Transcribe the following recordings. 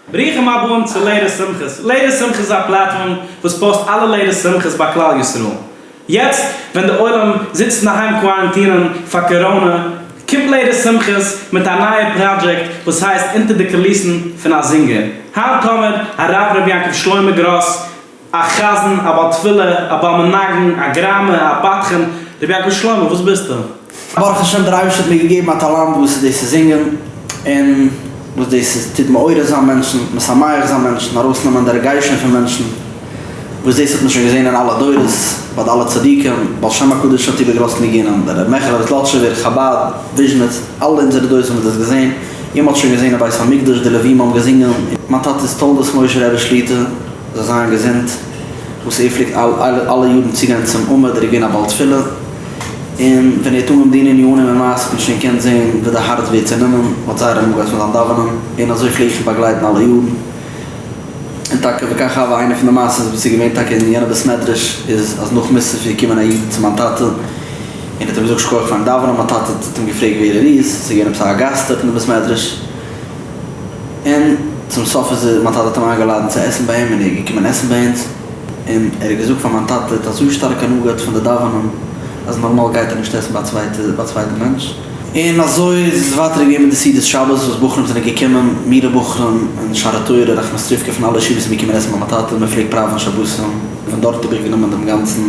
ברוכים הבאים צו לערער שמחות. לערער שמחות איז א platform וואס post אלע לערער שמחות ביי כלל ישראל. יעצט ווען די עולם זיצט אינדערהיים קווארענטינען פאר קאראנע, קומט לערער שמחות מיט א נייע פראדזשעקט וואס הייסט אונטער די קוליסן פון א זינגער. היינט האמיר הרב ר' יעקב שלמה גראס, א חזן, א בעל תפילה, א בעל מנגן, א גראמער, א בדחן, רבי יעקב שלמה, וואס ביסטו? ברוך השם דער אייבערשטער האט מיר געגעבן א טאלאנט וואס איז דאס צו זינגען, און וואס דאס איז טוט מעורר זיין מענטשן, משמח זיין מענטשן, ארויסנעמען די רגשים פון מענטשן, וואס דאס האט מען שוין געזען אין אלע דורות, ביי די אלע צדיקים, בעל שם הקדוש האט איבערגעלאזט ניגונים, דער רבי מעכעלע זלאטשובער, חבד, וויזשניץ, אלע אונזערע דורות האבן דאס געזען, און מען האט שוין געזען אין בית המקדש די לווים האבן געזינגען, מיין טאטע איז תולדות משה רבי שליטא. זאל זיין געזונט, וואס ער פלעגט אלע יארן צוגיין צום עמוד, ער איז געווען א בעל תפילה, און ווען ער האט אנגעהויבן דינען ענינים און מעשה האט מען שוין געקענט זען ווי די הארץ ווערט צענומען, מען האט זייער הנאה געהאט פון זיין דאווענען, און אזוי פלעג איך אים באגלייטן אלע יארן. און טאקע וכך הוה איינע פון די מעשות וואס איז געווען טאקע אין יענע בית מדרש איז אז נאך מוסף איז געקומען א איד צו מיין טאטע און האט אים געזאגט שכוח פארן דאווענען, מיין טאטע האט אים געפרעגט ווער ער איז, ס'איז געווען עפעס א גאסט דארט אין די בית מדרש, און צום סוף איז ער, מיין טאטע האט אים איינגעלאדענט צו עסן ביי אים און ער איז געקומען עסן ביי אונז, און ער האט געזאגט פאר מיין טאטע ער האט אזוי שטארק הנאה געהאט פון די דאווענען אז נארמאל גייט ער נישט עסן ביי א צווייטע ביי א צווייטן מענטש. און אזוי איז עס ווייטער געווען מיט די סעודת שבת וואס בחורים זענען געקומען, מירער בחורים און שערי תורה, ראחמסטריווקא פון אלע ישיבות זענען געקומען עסן ביי מיין טאטע, מען פלעגט פראווען שבתים, פון דארט האב איך גענומען דעם גאנצן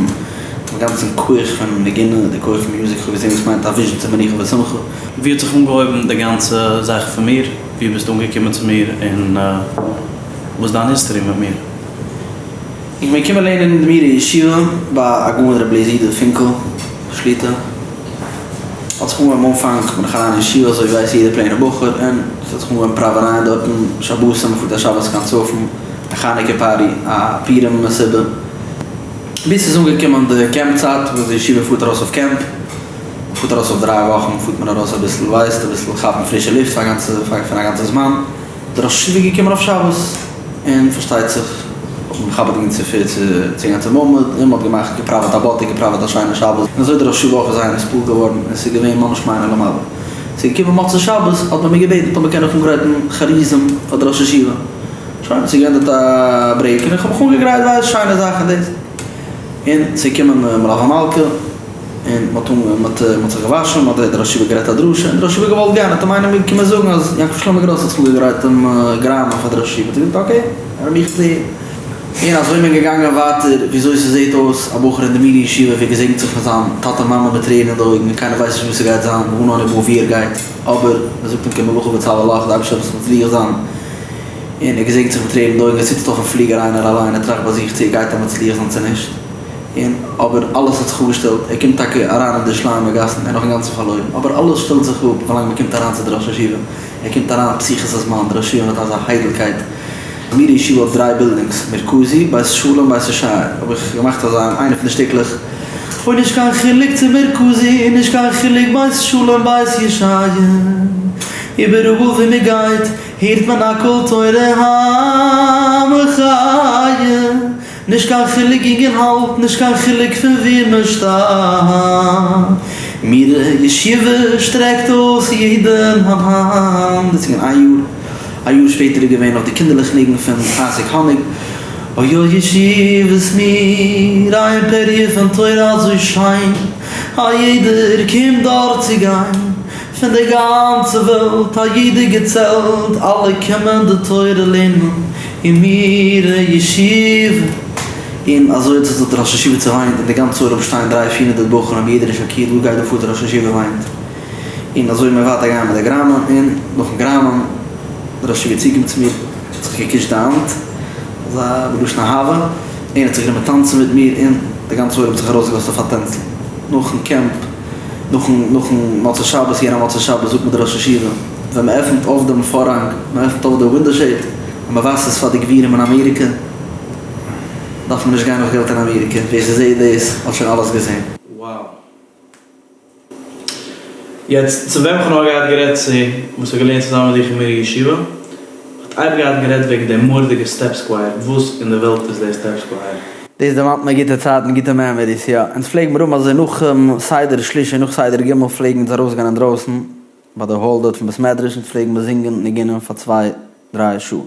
דעם גאנצן כח פון נגינה, די כח פון music, איך האב געזען וואס מיינט א vision צו מנוחה ושמחה. ווי האט זיך אנגעהויבן די גאנצע זאך פון מיר? ווי ביסטו אנגעקומען צו מיר און וואס איז דיין history מיט מיר? איך בין געקומען לערנען אין די מירער ישיבה ביי הגאון רבי אליעזר יודא פינקל שליטא. האט זיך אנגעהויבן אנפאנג בין איך אריין אין ישיבה אזוי ווי ווייסט יעדער plain ע בחור און ס'האט זיך אנגעהויבן פראווערייען דארטן שבתים מ'פארט א שבת קיין צפון א חנוכה party א פורים מסיבה ביז ס'איז אנגעקומען די קעמפ צייט וואס די ישיבה פארט ארויס אויף קעמפ. מ'פארט ארויס אויף דריי וואכן פארט מען ארויס אביסל ווייסט אביסל כאפן פרישע לופט פאר גאנצע פאר א גאנצע זמן, דער ראש ישיבה איז געקומען אויף שבת און פארשטייט זיך האט מען מכבד געווען צו צו צו גאנצע מעמד און מ'האט געמאכט געפראוועט א באטע געפראוועט א שיינע שבת און אזוי דער ראש ישיבה אויך איז זייער נתפעל געווארן און ס'איז געווען ממש מעין למעלה. ס'איז געקומען מוצאי שבת האט מען מיר געבעטן טאמער קען איך אנגרייטן חרוזים פאר די ראש ישיבה, שוין ס'איז געווען דארט א break און איך האב מיך אנגעגרייט ווייסט שיינע זאכן דאס און ס'איז געקומען מלוה מלכה. און מ'האט אנ מ'האט מ'האט זיך געוואשן, מ'האט דער ראש ישיבה גערעדט א דרשה, און דער ראש ישיבה האט געוואלט גיין, האט אים איינער געקומען זאגן אז יעקב שלמה גראס האט זיך אנגעגרייט דעם גראמען פאר דער ראש ישיבה, האט ער געזאגט okay, ער מיך צו הערן. און אזוי איז מען געגאנגען ווייטער, וויאזוי ס'זעט אויס א בחור אין די מירער ישיבה ווי ער געזעגנט זיך פון זיין טאטע מאמע מיט טרערן אין די אויגן און קיינער ווייסט נישט וואס ס'גייט זיין, ואנה אני בא וואו ער גייט, אבער מ'זאגט אים קום לך וצוה לך, די אייבערשטער זאל מצליח זיין, און ער געזעגנט זיך מיט טרערן אין די אויגן, ער זיצט אויפן פליגער איינער אליין, ער טראכט ביי זיך צו ער גייט א מצליח זיין צו נישט. און אבער אלעס האט זיך אפגעשטעלט, ער קומט טאקע אריין אין די שליימער גאסן, ער איז נאך אינגאנצן פארלוירן, אבער אלעס שטעלט זיך אפ ווילאנג מען קומט אריין צו די ראש ישיבה, ער קומט אריין פתיחת הזמן, די ראש ישיבה מיט אזא איידלקייט, מירער ישיבה האט דריי buildings, מרכזי, בית שלום, בית ישעי', האב איך געמאכט אזא אין איינע פון די שטיקלעך, אוי נישט קיין חילוק צו מרכזי, נישט קיין חילוק בית שלום בית ישעי', איבעראל וואו מען גייט הערט מען א קול תורה המחיה. נישט קיין חילוק יונג און אלט, נישט קיין חילוק פון וואו מען שטאמט, מירער ישיבה שטרעקט אויס יעדעם א האנט. דאס איז געווען איין יאר, א יאר שפעטער איז געווען אויף די קינדערלעך ניגון פון אייזיק האניג, אוי אוי ישיבת מיר, א אימפעריע פון תורה אזוי שיין, א יעדער קומט דארט צו גיין, פון די גאנצע וועלט, א יעדע געצעלט, אלע קומען די תורה לערנען אין מירער ישיבה. און אזוי האט זיך דער ראש ישיבה צעוויינט און די גאנצע עולם שטייען דריי פיר הונדערט בחורים יעדער איז שאקירט וואס גייט דא פאר דער ראש ישיבה וויינט און אזוי איז מען ווייטער געגאנגען מיט די גראמען און נאכן גראמען דער ראש ישיבה צוגעקומען צו מיר האט זיך געקושט די האנט אזא בלשון אהבה און האט זיך גענומען טאנצן מיט מיר און די גאנצע עולם האט זיך ארויסגעלאזט אויף א טענצל נאכן קעמפ נאכן נאכן מוצאי שבת יענע מוצאי שבת זאגט מיר דער ראש ישיבה ווען מען עפנט אויף דעם פארהאנג מען עפנט אויף די window shade און מען ווייזט עס פאר די גבירים אין אמעריקע דארף מען נישט גיין נאך געלט אין אמעריקע ווער ס'זעט דאס האט שוין אלעס געזען. Wow. יעצט צו וועם כ'האב נאר געהאט גערעדט צו וואס האט געלערנט צוזאמען מיט דיך אין מירער ישיבה האט אייביג געהאט גערעדט וועגן די מורא'דיגע Steps choir וואס אין די וועלט איז די Steps choir? דאס דערמאנט מיר גוטע צייטן גוטע memories יא אונז פלעגן מיר האבן אזוי נאך סדר שלישי נאך סדר ג' פלעגן אונז ארויסגיין אינדרויסן ביי די hall דארט פון בית מדרש אונז פלעגן מיר זינגען ניגונים פאר צוויי דריי שעה.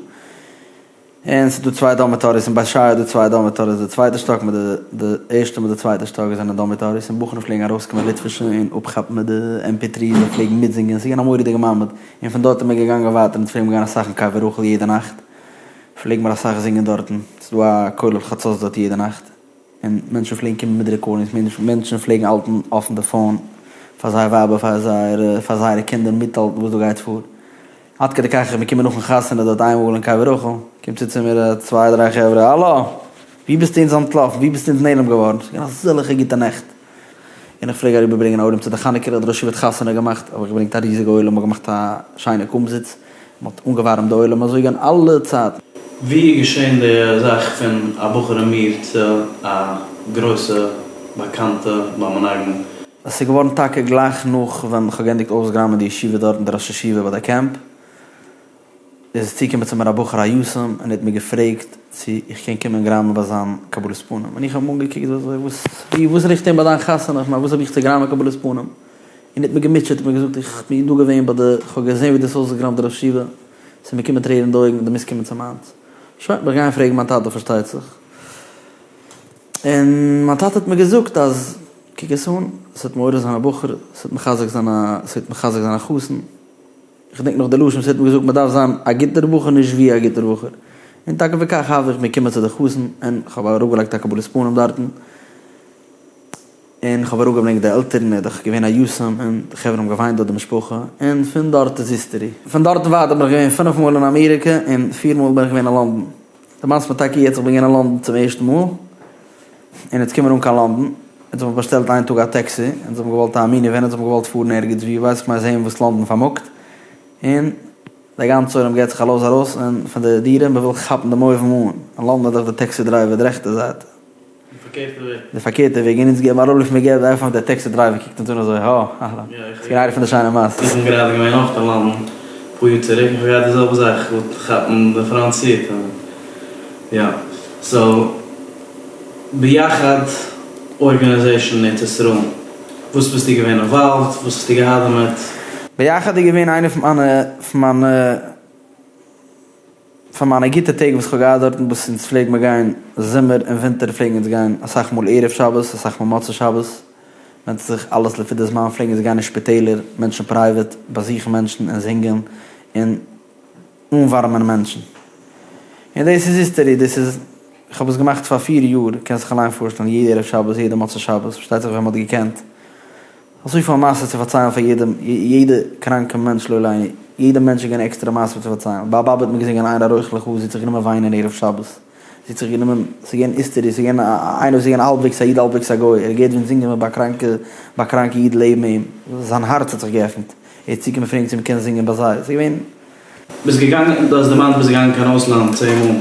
און ס'איז דא צוויי dormitories, אין בית שי איז דא צוויי dormitories, די צווייטע שטאק מיט די די ערשטע מיט די צווייטע שטאק זענען dormitories, און בחורים פלעגן ארויסקומען ליטווישע און אפכאפן מיט די MP3s און פלעגן מיטזינגען, ס'איז געווען א מורא'דיגע מעמד, און פון דארט איז מען געגאנגען ווייטער, אונז פלעגן מיר גיין אסאך אין קבר רחל יעדע נאכט, פלעגן מיר אסאך זינגען דארטן, ס'איז דא א כולל חצות דארט יעדע נאכט. און מענטשן פלעגן קומען מיט recordings, מענטשן פלעגן האלטן אפן די phone פאר זייער ווייבער, פאר זייערע פאר זייערע קינדער מיטהאלטן וואס דא גייט פאר. עד כדי כך איך בין געקומען נאכן חתונה דארט איינמאל אין קבר רחל, קומט צו צו מיר צוויי דריי חברה, האלא! ווי ביסטו אונז אנטלאפן? ווי ביסטו אונז נעלם געווארן? ס'איז געווען אזעלכע גוטע נעכט. און איך פלעג אריבערברענגען א עולם צו די חנוכה, דער ראש ישיבה האט חתונה געמאכט, האב איך געברענגט א ריזיגע עולם, מ'האט געמאכט א שיינע קומזיץ, מען האט אנגעווארעמט די עולם אזוי געווען אלע צייטן. ווי איז געשען די זאך פון א בחור אין מיר צו א גרויסע באקאנטע ביי מנגן? עס איז געווארן טאקע גלייך נאך ווען כ'האב גענדיגט אויסגראמען די ישיבה דארט די ראש ישיבה ביי די קעמפ, איז צוגעקומען צו מיר א בחור א יתום און ער האט מיר געפרעגט צו איך קען קומען גראמען ביי זיין קבלת פנים, און איך האב אים אנגעקוקט ווי אזוי וואס ווי וואס זאל איך טון ביי דיין חתונה, כ'מיין וואס האב איך צו גראמען קבלת פנים, און ער האט מיר געמוטשעט און מיר געזאגט איך בין דא געווען ביי די כ'האב געזען ווי דו האסט אויסגעגראמט די ראש ישיבה, ס'איז מיר געקומען טרערן אין די אויגן, דו מוזט קומען צו מיינס. שוין, בין איך געגאנגען פרעגן מיין טאטע פארשטייט זיך, און מיין טאטע האט מיר געזאגט אז קוק עס אן, ס'וועט מעורר זיין א בחור, ס'וועט מחזק זיין א ס'וועט מחזק זיין א חתן. כ'דענק נאך די לשון וואס ער האט מיר געזאגט מ'דארף זיין א גוטער בחור נישט ווי א גוטער בחור. און טאקע וכך הוה איך בין געקומען צו די חתן און כ'האב אראפגעלייגט א קבלת פנים דארטן און כ'האב אראפגעברענגט די עלטערן ער איז דאך געווען א יתום און די חברה האבן געוויינט דארט די משפחה און פון דארט איז history. פון דארט און ווייטער בין איך געווען פינף מאל אין אמעריקע און פיר מאל בין איך געווען אין לאנדאן. דערמאנסט מיר טאקע יעצט איך בין געווען אין לאנדאן צום ערשטן מאל. און אונז קומען אן קיין לאנדאן, אונז האבן באשטעלט איין טאג א טעקסי, אונז האבן געוואלט א minivan, אונז האבן געוואלט פארן ערגעץ ווי, ווייס איך מיין זעהן וואס לאנדאן פארמאגט, און די גאנצע עולם געט זיך א לאז ארויס און פון די דירה, מען וויל כאפן דעם אויבן אן, אין לאנדאן איז דאך די taxi driver די רעכטע זייט, די פארקערטע וועג, און אונז געבן א לויף, מען געבט עפענט דער taxi driver קוקט אונז אן אזוי, הא, אהלן, ס'איז געווען איינע פון די שיינע מעשות. איך בין גראדע געווען אויך אין לאנדאן אפאר יאר צוריק, איך האב געהאט די זעלבע זאך, געוואלט כאפן די front seat, יא, so ביחד organization אין ארץ ישראל, וואס ביסטו געווען involved, וואס האסטו געהאט דערמיט? ביחד איז געווען איינע פון מיינע פון מיינע פון מיינע גוטע טעג וואס כ'האב געהאט דארטן וואס אונז פלעג מיר גיין זומער און ווינטער פלעגן אונז גיין אסאך מאל ערב שבת אסאך מאל מוצאי שבת ווענדט זיך אלעס לפי די זמן פלעגן אונז גיין אין שפיטעלער מענטשן private באזוכן מענטשן און זינגען און אנווארעמען מענטשן. און דאס איז history, דאס איז, איך האב עס געמאכט פאר פיר יאר, קענסט זיך אליין פארשטעלן, יעדע ערב שבת, יעדע מוצאי שבת, פארשטייט זיך ווען מען האט געקענט, אזויפיל מעשות צו פארציילן פאר יעדעם, יעדע קראנקע מענטש לא עלינו, יעדע מענטש איז געווען עקסטערע מעשה צו פארציילן, ביי א באבע האט מען געזינגען אין ערוך לך, זי האט זיך גענומען וויינען ערב שבת, זי האט זיך גענומען, ס'איז געווען history, ס'איז געווען איינער וואס איז געווען האלבוועגס א איד האלבוועגס א גוי, ער האט געהערט ווען זינגען מיר ביי א קראנקע, ביי א קראנקע איד לעבן אים, זיין הארץ האט זיך געעפנט, ער איז צוגעקומען פרעגן צו מ'קען זינגען ביי זיי, ס'איז געווען. ביסט געגאנגען, דו האסט דערמאנט ביסט געגאנגען קיין אויסלאנד צען מאל,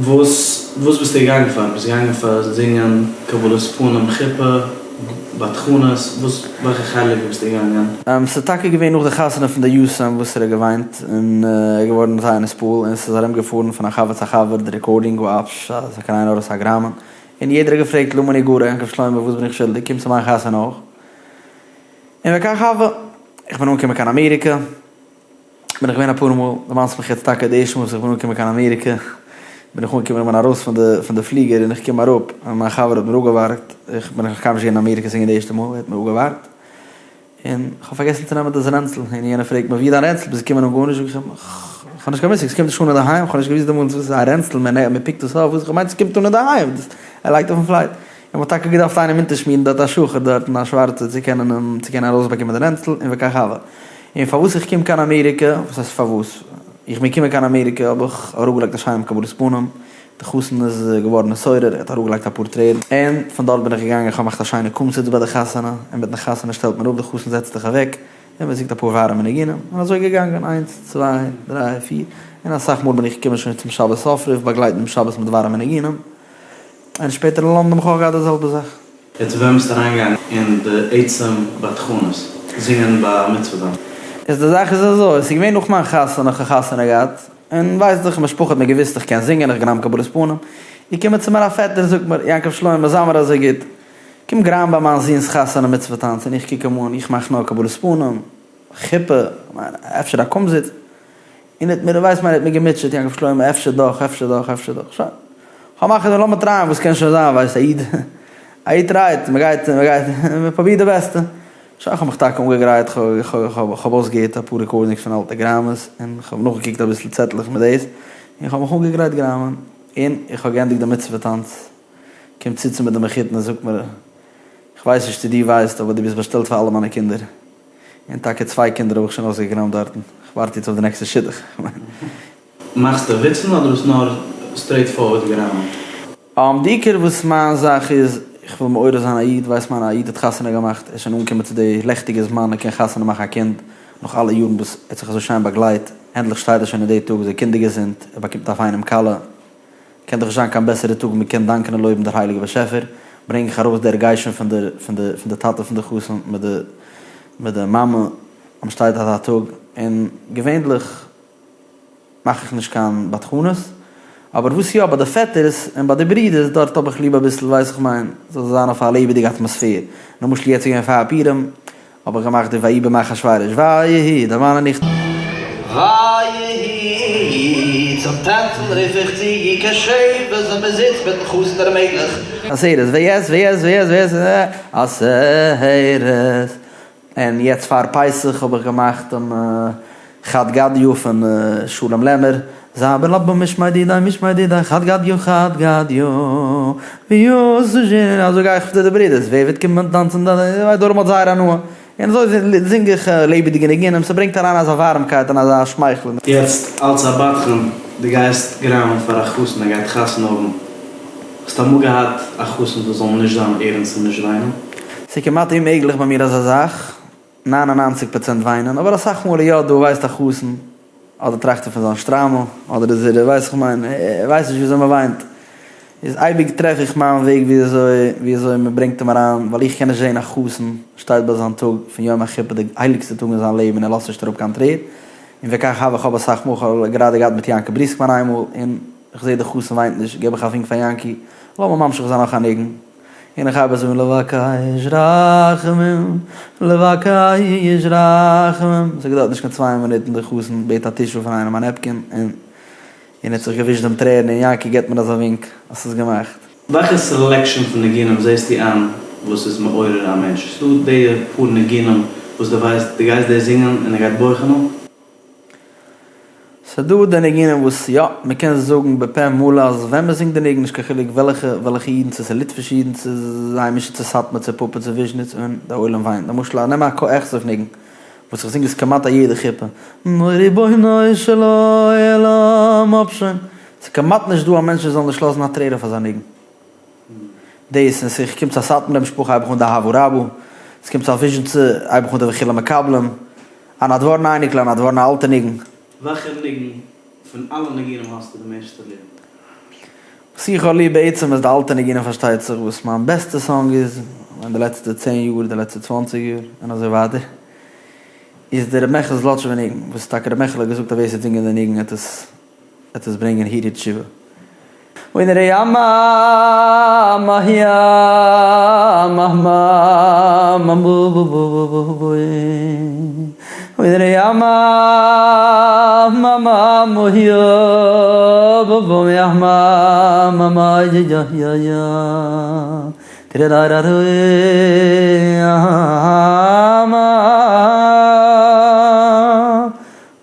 וואס וואס ביסטו געגאנגען פאר? ביסט געגאנגען פאר זינגען, קבלת פנים, חופה, בדחנות, וואס וועלכע חלק ביסטו געגאנגען? ס'איז טאקע געווען נאך די חתונה פון די יתום וואס ער האט געוויינט און ער איז געווארן זייער נתפעל און ס'איז ארום געפארן פון א חבר צו א חבר די recording וואפש אז קיין עין הרע ס'א גראמען און יעדער האט געפרעגט למה נגרע יעקב שלמה וואס בין איך שולדיג קום צו מיין חתונה אויך און וכך הוה איך בין אנגעקומען קיין אמעריקע. בין איך געווען אפאר מאל, דערמאנסט מיך יעצט טאקע די ערשטע מאל וואס איך בין אנגעקומען קיין אמעריקע, בין איך אנגעקומען איך בין ארויס פון די פון די פליגער און איך קום אראפ, און מיין חבר האט מיר אפגעווארט, איך בין נאך קיינמאל נישט געווען אין אמעריקע ס'איז געווען די ערשטע מאל, ער האט מיר אפגעווארט, און איך האב פארגעסן צו נעמען דאס רענצל, און יענער פרעגט מיר ווי איז דיין רענצל, ביסט געקומען אן גארנישט, זאג איך אים, איך האב נישט קיין מושג, ס'קומט נישט אן אינדערהיים, איך האב נישט געוואוסט דעמאלטס וואס איז א רענצל, מען פיקט עס אויף, וואס, איך האב געמיינט ס'קומט אן אינדערהיים, ער לייגט אויפן flight. און מ'האט טאקע געדארפט איינעם אונטערשמירן דארט א שחור דארטן א שווארצע צו קענען אים צו קענען ארויסבאקומען די רענצל און וכך הוה. און פארוואס איך קום קיין אמעריקע, וואס הייסט פארוואס? איך בין געקומען קיין אמעריקע האב איך אראפגעלייגט א שיינעם קבלת פנים, די חתן איז געווארן נתעורר, ער האט אראפגעלייגט אפאר טרערן, און פון דארט בין איך געגאנגען איך האב געמאכט א שיינע קומזיץ ביי די חתונה, און מיטן חתונה שטעלט מען אפ די חתן זעצט זיך אוועק, און מען זינגט אפאר ווארעמע ניגונים, און אזוי געגאנגען איינס צוויי דריי פיר, און אסאך מאל בין איך געקומען שוין צום שבת אפרוף באגלייטן דעם שבת מיט ווארעמע ניגונים. און שפעטער אין לאנדאן האב איך אויך געהאט די זעלבע זאך. יעצט ווען ביסטו אריינגעגאנגען אין די עצם בדחנות, זינגען ביי מצוה טאנץ? איז די זאך איז אזוי, עס איז געווען נאך מיין חתונה, איך האב חתונה געהאט, און ווייסט דאך, משפחה האט מיר געוויסט איך קען זינגען, איך גראם קבלת פנים, געקומען צו מיר א פעטער זאגט מיר, יעקב שלמה זיי מיר אזוי גוט, קום גראם ביי מיין זון'ס חתונה מצוה טאנץ, און איך קוק אים אן, איך מאך נאר קבלת פנים, חופה, אפשר א קומזיץ. און ער האט מיר, ווייסט מען, ער האט מיר געמוטשעט, יעקב שלמה, אפשר דאך, אפשר דאך, אפשר דאך, שוין. כ'האב מחליט געווען לאמיר טרייען וואס קען שוין זיין, ווייסט א איד, א איד טרייט, מען גייט, מען גייט, מען פרובירט די בעסטע. שוין, כ'האב מיך טאקע אנגעגרייט, כ'האב אויסגעהערט אפאר recordings פון אלטע גראמעס, און כ'האב נאכגעקוקט אביסל צעטלעך מיט דאס, און כ'האב מיך אנגעגרייט גראמען, און איך האב געענדיגט די מצוה טאנץ, קומט צו צו מיר די מחותן און זאגט מיר, כ'ווייס נישט צו דו ווייסט, אבער דו ביסט באשטעלט פאר אלע מיינע קינדער. און טאקע צוויי קינדער האב איך שוין אויסגעגראמט דארטן, כ'ווארט יעצט אויף די נעקסטע שידוך. מאכסטו וויצן אדער ביסט נאר straight forward גראמען? די עיקר וואס מיין זאך איז, איך וויל מעורר זיין א איד, ווייסט מיין א איד האט חתונה געמאכט, ער איז שוין אנגעקומען צו די לעכטיגע זמן ער קען חתונה מאכן א קינד, נאך אלע יארן וואס ער האט זיך אזוי שיין באגלייט, ענדליך שטייט ער שוין אין די טאג, די קינדער געזונט, ער באקומט א פיינעם כלה, קען דאך נישט זיין קיין בעסערע טאג מען קען דאנקען און לויבן דער הייליגער באשעפער, ברענג איך ארויס די הרגשים פון די פון די פון די טאטע פון די חתן מיט די מיט די מאמע אז מען שטייט אזא טאג, און געווענדליך מאך איך נישט קיין בדחנות, אבער וואס יא ביי די פעטערס און ביי די ברידערס דארט האב איך ליב אביסל ווייס איך מיין זאל זיין אויף א לעבעדיגע אטמאספער, למשל יעצט איז געווען פאר פורים האב איך געמאכט די ויהי בימי אחשורוש ויהי דערמאנען איך. ויהי צום טענצן רוף איך צו כשבת ווען מען זיצט מיטן חתן דער מלך. עשרת ויעש ויעש ויעש ויעש עשרת און יעצט פאר פסח האב איך געמאכט דעם חד גדיא פון שלום לעמער, זאבער לאבא משמי דידי משמי דידי חד גדיא חד גדיא ויעשו שיר אזוי גיי איך צו די ברידערס ווער וועט קומען טאנצן דארום האט זייער הנאה און אזוי זינג איך לעבעדיגע ניגונים ס'ברענגט אריין אזא ווארעמקייט און אזא שמייכל. יעצט אלץ א בדחן, דו גייסט גראמען פאר א חתן ער גייט חתונה האבן, האסט אמאל געהאט א חתן וואס זאל נישט זיין ערענסט און נישט וויינען? ס'איז כמעט אוממעגליך ביי מיר אזא זאך, 99 פראצענט וויינען, אבער אסאך מאל איז יא דא, ווייסט א חתן, אדער טראכט ער פון זיין שטריימל, אדער איז ער, ווייס איך מיין, ער ווייסט נישט וויאזוי מען וויינט, איז אייביג טרעף איך מיין וועג וויאזוי וויאזוי מען ברענגט אים אריין, ווייל איך קען נישט זען א חתן שטייט ביי זיין טאג פון יום החופה די הייליגסטע טאג אין זיין לעבן און ער לאזט נישט אראפ קיין טרער, און וכך הוה איך האב אסאך מאל, כ'האב גראדע געהאט מיט יענקי בריסקמאן איינמאל, און איך זע די חתן וויינט נישט, געב איך א ווינק פאר יענקי, לאמיר ממשיך זיין נאך א ניגון. און איך הייב עס אן לבקש רחמים לבקש רחמים, ס'האט געדויערט נישט קיין צוויי מינוט און דער חתן בעט א tissue פון איינעם א napkin און און האט זיך געווישט דעם טרערן און יענקי געבט מיר אזא ווינק אז ס'איז געמאכט. וועלכע selection פון ניגונים זעסטו איין וואס איז מעורר א מענטש? ס'דא די פאר ניגונים וואס דו ווייסט דו גייסט דאס זינגען און ער גייט בויכענען? ס'דא די ניגונים וואס יא, מ'קען זאגן בפה מלא אז ווען מ'זינגט די ניגון נישט קיין חילוק וועלכע וועלכע אידן צו ס'איז ליטווישע אידן צו היימישע צו סאטמאר צו פאפא צו וויזשניץ און די עולם וויינט למשל א נעם א קה אכסוף ניגון וואס איך זינג עס כמעט א יעדע חופה ריבונו של עולם האב שוין ס'איז כמעט נישט דא א מענטש וואס זאל נישט לאזן א טרער אויף אזא ניגון דאס און ס'קומט צו א סאטמארע משפחה הייב איך אן די אהבה רבה ס'קומט צו א וויזשניצע הייב איך אן די וכו' מקבלים. א נאדווארנע אייניקל, א נאדווארנע אלטע ניגון. וועלכע ניגון פון אלע ניגונים האסטו די מערסטע ליב? וואס איך האב ליב בעצם איז די אלטע ניגונים פארשטייט זיך, וואס מיין בעסטע song איז אין די לעצטע צען יאר, די לעצטע צוואנציג יאר, און אזוי ווייטער, איז די ר' מעכל זלאטשובער ניגון, וואס טאקע ר' מעכל האט געזאגט אז ווער ס'וועט זינגען די ניגון וועט עס וועט עס ברענגען הרהור תשובה. און ר'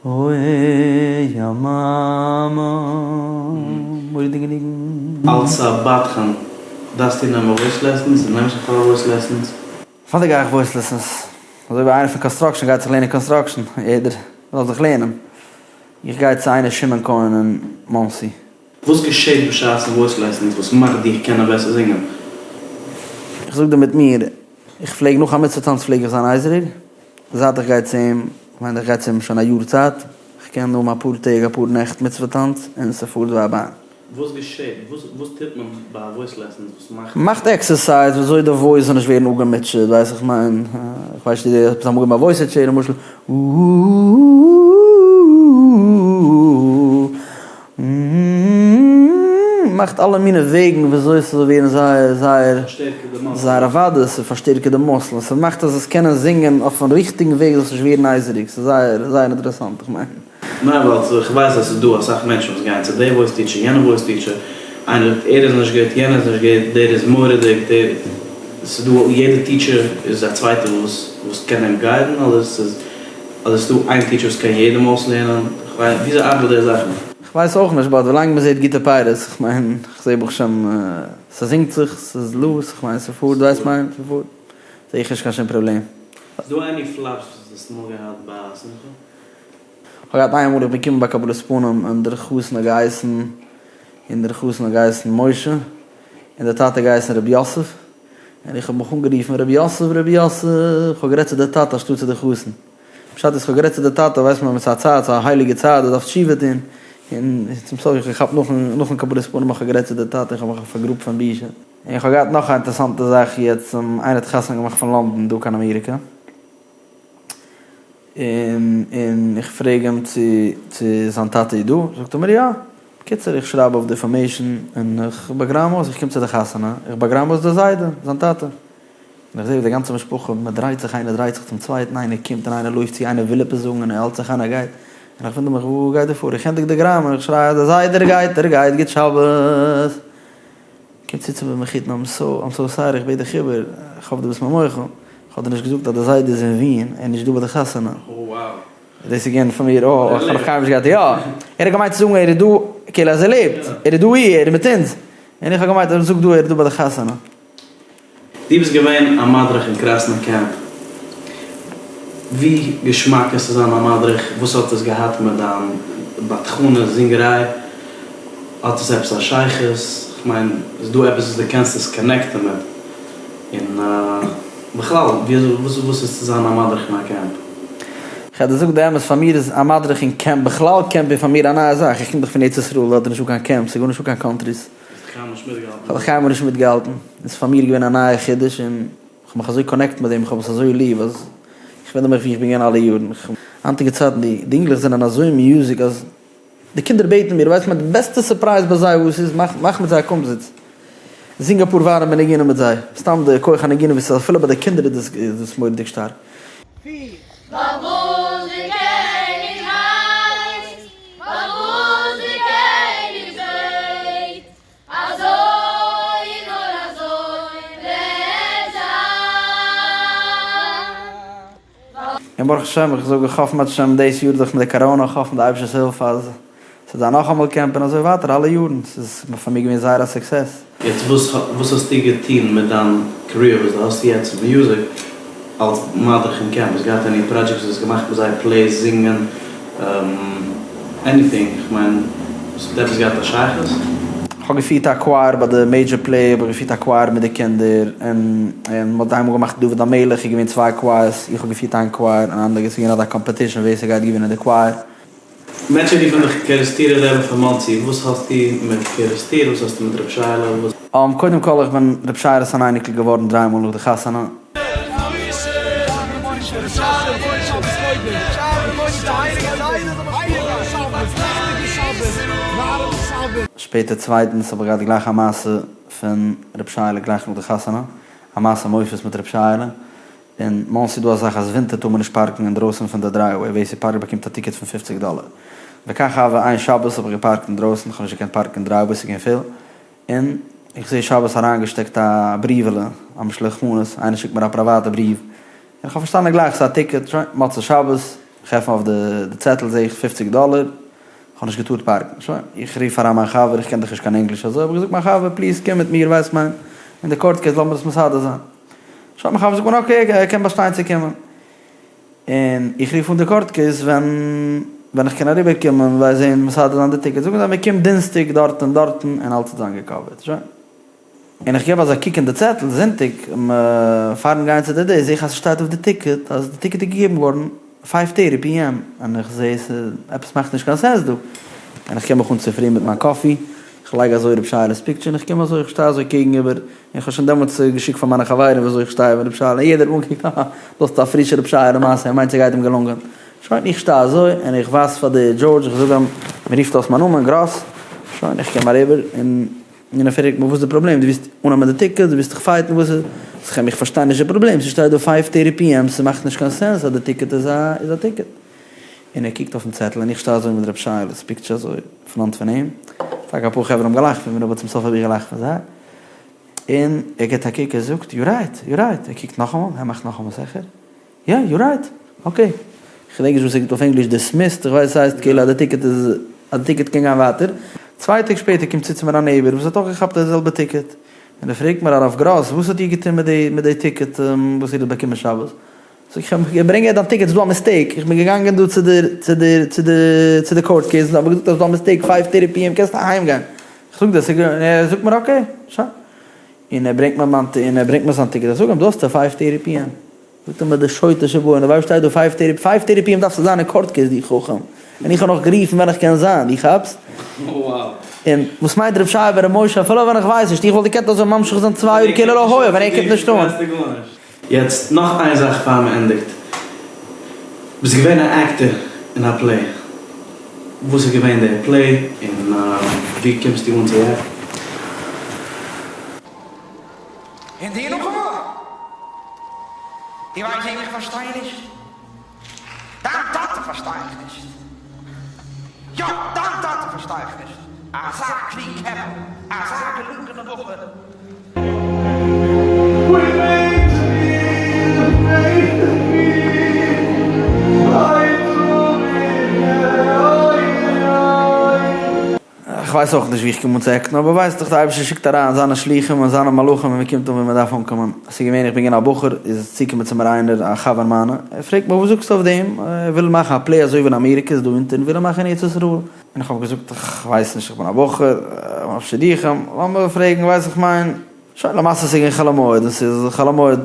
אוי יא מאמע, מורא'דיגע ניגון. אלס א בדחן דארפסטו נעמען voice lessons? דו נעמסט בכלל voice lessons? אוודאי גיי איך voice lessons. אזוי ווי איינער פון construction גייט זיך לערנען construction, יעדער זאל זיך לערנען. איך גיי צו איינער שמעון כהן אין מאנסי. וואס געשעט בשעת'ן voice lessons וואס מאכט דיך קענען בעסער זינגען? איך זאג דיר מיט מיר, איך פלעג נאך א מצוה טאנץ פלעג איך זיין הייזעריג, זייט איך גיי צו אים, כ'מיין איך גיי צו אים שוין א יאר צייט, כ'קען האבן אפאר טעג אפאר נעכט מצוה טאנץ און ס'פארט ווי א באן. וואס געשעט? וואס טוט מען ביי voice lessons וואס מאכט. מאכט exercise ווי אזוי די voice זאל נישט ווערן אפגעמוטשעט, ווייס איך מיין, איך ווייס נישט צו דו האסט אמאל געווען ביי voice teacher למשל. ס'מאכט אלע מיני וועגן וויאזוי ס'זאל ווערן זייער זייער זייער אוודאי ס'פארשטערקערט די muscle און ס'מאכט אז זאלסט קענען זינגען אויפן ריכטיגן וועג זאלסט נישט ווערן הייזעריג ס'איז זייער זייער אינטערעסאנט איך מיין. ניין ווייל איך ווייס אז ס'איז דא אסאך מענטשן וואס גייען צו די voice teacher יענע voice teacher איינער זאגט ער איז נישט גוט יענער איז נישט גוט דער איז מורא'דיג דער ס'איז דא יעדע teacher איז א צווייטער וואס וואס קען אים guide ן אדער ס'איז אדער ס'איז דא איין teacher וואס קען יעדעם אויסלערנען כ'ווייס וויאזוי ארבעט די זאכן? כ'ווייס אויך נישט but ווילאנג מ'זעט גוטע פירות כ'מיין כ'זעה ברוך השם ס'זינגט זיך ס'איז loose כ'מיין ס'פארט ווייסט מיין ס'פארט זעה איך נישט קיין שום פראבלעם. איז דא any flops וואס דו האסט אמאל געהאט ביי א שמחה? כ'האב געהאט איינמאל איך בין געקומען ביי קבלת פנים און דער חתן האט געהייסן און דער חתן האט געהייסן משה און דער טאטע האט געהייסן רבי יוסף און איך האב מיך אנגערופן רבי יוסף רבי יוסף כ'האב גערעדט צו דער טאטע אנשטאט צו דער חתן פשט איז כ'האב גערעדט צו דער טאטע ווייסט מען ס'איז א צייט ס'איז א הייליגע צייט דו דארפסט תשובה טון און צום סוף איך האב געכאפט נאכן נאכן קבלת פנים איך האב גערעדט צו דער טאטע איך האב מיך פארגראבט פון בושה. און כ'האב געהאט נאך א אינטערעסאנטע זאך יעצט איינער האט חתונה געמאכט פון לאנדאן דא קיין אמעריקע. און און איך פרעג אים צו צו זיין טאטע איז דא, זאגט ער מיר יא. בקיצור איך שרייב אויף די information און איך באגראם אויס, איך קום צו די חתונה, איך באגראם אויס די זיידע, זיין טאטע. און איך זע ווי די גאנצע משפחה, מען דרייט זיך, איינער דרייט זיך צום צווייטן, איינער קומט און איינער לויפט צו, איינער וויל עפעס זאגן און ער האלט זיך איין ער גייט. און איך וואונדער מיך וואס גייט דא פאר, איך ענדיג די גראם און איך שריי אז די זיידע ער גייט, ער גייט, גוט שבת. קומט צו צו מיר מחותן, I'm so, I'm so sorry, איך בעט דיך איבער, איך האף דו ביסט מיר מוחל, איך האב דיר נישט געזאגט אז די זיידע איז אין וויען, ער איז נישט דא ביי די חתונה. דאס איז געווען פאר מיר, אה, איך האב נאך קיינמאל נישט געהאט, יא, ער האט געמיינט צו זאגן ער איז דא, כאילו אז ער לעבט, ער איז דא אי, ער איז מיט אונז, און איך האב געמיינט ער זאגט דא ער איז דא ביי די חתונה. דו ביסט געווען א מדריך אין קראסנא קעמפ, ווי געשמאק איז צו זיין א מדריך, וואס האט עס געהאט מיט דיין בדחנות זינגעריי, האט עס עפעס א שייכות, כ'מיין איז דא עפעס וואס דו קענסט עס connect ן מיט, און בכלל וואס וואס איז צו זיין א מדריך אין א קעמפ? כ'האב דיר זאגט די אמת, פאר מיר איז א מדריך אין קעמפ, בכלל קעמפ איז פאר מיר א נייע זאך, איך קום דאך פון ארץ ישראל, דארט איז נישטא קיין קעמפ, ס'איז גארנישטא קיין countries. האסט קיינמאל נישט מיטגעהאלטן? כ'האב דאך קיינמאל נישט מיטגעהאלטן, און ס'איז פאר מיר געווען א נייע חידוש, און כ'האב מיך אזוי connect מיט דעם, כ'האב עס אזוי ליב, אז איך וואונדער מיך ווי איך בין געווען אלע יארן. היינטיגע צייטן די די אינגלעך זענען אזוי music אז די קינדער בעטן מיר, ווייסט מען די בעסטע surprise ביי זיי וואס איז, מאך מאך מיט זיי א קומזיץ, זינג אפאר ווארעמע ניגונים מיט זיי, סתם די כח הנגינה וואס איז אפילו ביי די קינדער איז דאס איז דאס מורא'דיג שטארק. פארוואס די קעניג הייסט פארוואס די קעניג בעט אזוי און נאר אזוי וועט זיין. און ברוך השם איך זאג איך האף מעט השם דאס יאר דורך מיט די קאראנא איך האף מיט די אייבערשטער'ס הילף אז ס'וועט זיין נאכאמאל קעמפ און אזוי ווייטער אלע יארן ס'איז פאר מיר געווען זייער א success. יעצט וואס וואס האסטו געטון מיט דיין career וואס דו האסט יעצט אין music אלס מדריך אין קעמפ? האסט געהאט any projects וואס האסט געמאכט מיט זיי plays זינגען anything כ'מיין עס האט עפעס געהאט א שייכות? כ'האב געפירט א choir ביי די major play האב איך געפירט א choir מיט די קינדער און און מ'האט איינמאל געמאכט דוד המלך איז געווען צוויי choirs איך האב געפירט איין choir און אנדערע ס'איז געווען אזא competition ווער ס'גייט געווינען די choir. מענטשן רופן דיך קערעסטירער רבי פון מאנסי, וואס האסטו מיט קערעסטיר, וואס האסטו מיט רבי שייעלע, וואס. קודם כל איך בין רבי שייעלע'ס אן אייניקל געווארן דריי מאל נאך די חתונה. שפעטער צווייטנס האב איך געהאט גלייך א מעשה פון רבי שייעלע גלייך נאך די חתונה, א מעשה מופת מיט רבי שייעלע, אין מאנסי איז דא א זאך אז ווינטער טאר מען נישט פארקן אינדרויסן פון די driveway, ווער ס'פארקט באקומט א ticket פון פופציג דאלער. וכך הוה, איין שבת האב איך געפארקט אינדרויסן, כ'האב נישט געקענט פארקן אין driveway ס'איז געווען פול, און איך זעה שבת אריינגעשטעקט א בריוועלע, א משלוח מנות, איינער שיקט מיר א פרייוואטע בריוו, און כ'האב פארשטאנען גלייך ס'איז א ticket, שוין, מוצאי שבת, כ'עפן אויף די צעטל זעה איך פופציג דאלער, כ'האב נישט געטארט פארקן, שוין, איך רוף אריין מיין חבר, איך קען דאך נישט קיין ענגליש אזוי, האב איך געזאגט מיין חבר please קום מיט מיר ווייסט מיין, אין די court case לאמיר עס מסדר זיין. שוין מיין חבר זאגט מיר okay ער קען באשטיין צו קומען. און איך רוף אן די court case ווען ווען איך קען אריבער קומען וויי זעהן מסדר זיין די ticket זאגן זיי מיר קום דינסטאג דארט און דארטן און אלס וועט זיין געקאווערט שוין. און איך געב אזא קוק אין די צעטל זונטאג פארן גיין צו די די זעה איך אז ס'שטייט אויף די ticket אז די ticket איז געגעבן געווארן five thirty PM און איך זעה ס'עפעס מאכט נישט קיין sense דא און איך קום מיך אן צופרי מיט מיין coffee איך לייג אזוי ר' שייעלע'ס picture און איך קום אזוי איך שטיי אזוי קעגן איבער און כ'האב שוין דעמאלטס געשיקט פאר מיינע חברים וויאזוי איך שטיי איבער ר' שייעלע און יעדער האט אנגעקוקט האהא דאס איז א פרישע ר' שייעלע מעשה ער מיינט ס'גייט אים געלונגען. שוין איך שטיי אזוי און איך ווייז פאר די דזשאדזש איך זאג אים מ'רופט אויס מיין נאמען גראס שוין איך קום אריבער און. און ער פרעגט מיר וואס איז די פראבלעם, דו ווילסט אננעמען די ticket, דו ווילסט דיך fight ן, וואס איז? זאג איך אים איך פארשטיי נישט די פראבלעם, ס'שטייט דא five thirty PM, ס'מאכט נישט קיין sense אז די ticket איז א איז א ticket. און ער קוקט אויפן צעטל און איך שטיי אזוי מיט רב שייעלע'ס picture אזוי front פון אים, טאקע אפאר חברה האבן געלאכט פון מיר אבער צום סוף האב איך געלאכט פון זיי, און ער גיבט א קוק ער זאגט you right, you right, ער קוקט נאכאמאל, ער מאכט נאכאמאל זיכער, יא you right, okay. כ'געדענק נישט וואס ער זאגט אויף ענגליש dismissed, איך ווייס ס'הייסט כאילו אז די ticket איז אז די ticket קען גיין ווייטער. צוויי טעג שפעטער קומט צו צו מיר א neighbor וואס האט אויך געכאפט די זעלבע ticket, און ער פרעגט מיר הרב גראס וואס האט איר געטון מיט די מיט די ticket וואס איר האט באקומען שבת? זאג איך אים ברענג אהער דיין ticket ס'איז דא א mistake, איך בין געגאנגען דא צו די צו די צו די צו די court case און זיי האבן געזאגט אז ס'איז דא א mistake five thirty PM קענסט אהיים גיין, איך זאג דיר ס'איז און ער זאגט מיר okay שוין, און ער ברענגט מיר מיין און ער ברענגט מיר זיין ticket, איך זאג אים דא האסטו five thirty PM. זאגט ער מיר די שוטה שבהן, ווייל שטייט דא five thirty, five thirty PM דארפסטו זיין אין court case דו חכם, און איך האב נאך גערופן ווען איך קען זיין, דו כאפסט? און וואס מיינט ר' שייע בן ר' משה אפילו ווען איך ווייס נישט, איך וואלט געקענט אזוי ממשיך זיין צוויי יאר כאילו לא היה ווען ער קומט נישט אן. יעצט נאך איין זאך פאר מען ענדיגט, ביסט געווען א actor אין א play, וואס איז געווען די play און ווי קומסטו אן צו act ן? און דו נאכאמאל? דו ווייסט וועם איך פארשטיי נישט? דיין טאטע פארשטיי איך נישט. יא, דיין טאטע פארשטיי איך נישט. אזא קלוג קעפל, אזא געלונגענע בחור. כ'ווייס אויך נישט ווי איך קום אן צו act ן, אבער ווייסט דאך די אייבערשטער שיקט אריין זיינע שלוחים און זיינע מלאכים און מ'קומט אן ווי מ'דארף אנקומען. ס'איז געווען, איך בין געווען א בחור, איז צוגעקומען צו מיר איינער א חבר מיינע, ער פרעגט מיך וואס זאגסטו אויף דעם, ער וויל מאכן א play אזוי ווי אין אמעריקע איז דא אונטערן וויל ער מאכן אין ארץ ישראל, און איך האב געזאגט איך ווייס נישט איך בין א בחור, איך בין אויף שידוכים, לאמיר פרעגן ווייס איך מיין, שוין למעשה ס'איז געווען חול המועד און ס'איז חול המועד,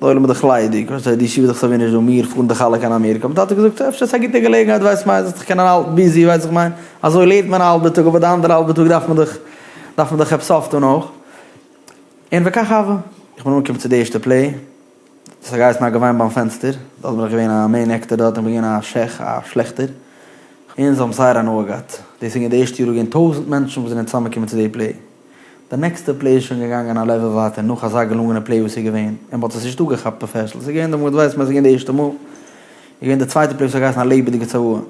די עולם איז דאך ליידיג, פארשטייט די ישיבה איז דאך סייווי נישט דא, מיר פארן דאך אלע קיין אמעריקא, האט מיין טאטע געזאגט אפשר איז א גוטע געלעגנהייט ווייסט מיין זיך קענען האלטן busy ווייס איך מיין, אזוי לערנט מען א האלבע טאג אבער די אנדערע האלבע טאג דארף מען דאך דארף מען דאך עפעס אויפטון אויך, און וכך הווה, איך בין אנגעקומען צו די ערשטע play, עס האט געהייסן א געוויין ביים פענסטער, דארט בין איך געווען א main actor דארט, איך בין געווען א שעך א שלעכטער, און זיי האבן זייער הנאה געהאט, דאס איז געווען די ערשטע יאר איז געווען טויזענט מענטשן וואס זענען צוזאמגעקומען צו די play. די נעקסטע play איז שוין געגאנגען א level ווייטער נאך אזא געלונגענע play וואס איז געווען, און מ'האט עס נישט אפגעכאפט professional, ס'איז געווען דעמאלט ווייסט מען אז ס'איז געווען די ערשטע מאל, איז געווען די צווייטע play וואס האט געהייסן א לעבעדיגע צוואה,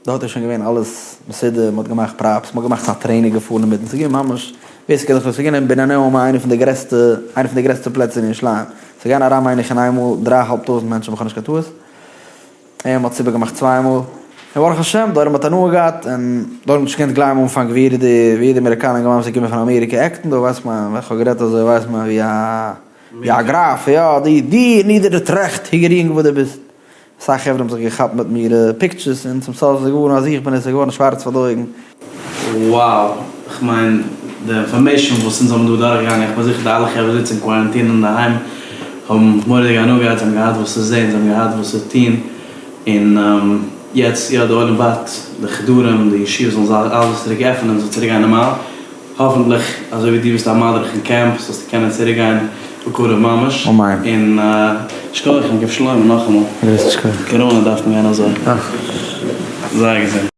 דארט איז שוין געווען אלעס מסודר, מ'האט געמאכט props, מ'האט געמאכט א train איז געפארן אינמיטן, ס'איז געווען ממש, ווער ס'קען זיך, ס'איז געווען אין בניני האומה איינע פון די גרעסטע, איינע פון די גרעסטע פלעצער אין ירושלים, ס'איז געגאנגען אריין מיין איך אין איינמאל דריי אהאלב טויזנט מענטשן אויב כ'האב נישט קיין טעות. און מ'האט עס איבערגעמאכט צוויי מאל, און ברוך השם די עולם האט הנאה געהאט, און די עולם האט נישט געקענט גלייבן אנפאנג ווי יעדער ווי יעדער אמעריקאנער אינגערמאן וואס איז געקומען פון אמעריקע act ן דא ווייסט מען ווען כ'האב גערעדט אזוי ווייסט מען ווי א ווי א גראף יא די די נידערטרעכטיגער יונג וואס דו ביסט, אסאך חברה האבן זיך געכאפט מיט מיר pictures און צום סוף איז געווארן אז איך בין עס איז געווארן שווארץ פאר די אויגן. Wow, כ'מיין די information וואס אונז האבן דא דורכגעגאנגען, איך בין זיכער די אלע חברה זיצן אין קוואראנטין אינדערהיים האבן מורא'דיג הנאה געהאט, זיי האבן געהאט וואס צו זעהן, זיי האבן געהאט וואס צו טוהן, און יעצט יא די עולם ווארט די חדרים, די ישיבות זאלן זיי אלעס צוריק עפענען, זאל צוריק גיין נארמאל, האפענטליך אזוי ווי דו ביסט א מדריך אין קעמפ זאלסטו קענען צוריק גיין בקרוב ממש, אמן. און שכוח יעקב שלמה נאכאמאל, גרויסן שכוח. קאראנע דארף מען גיין אזוי, זיי געזונט.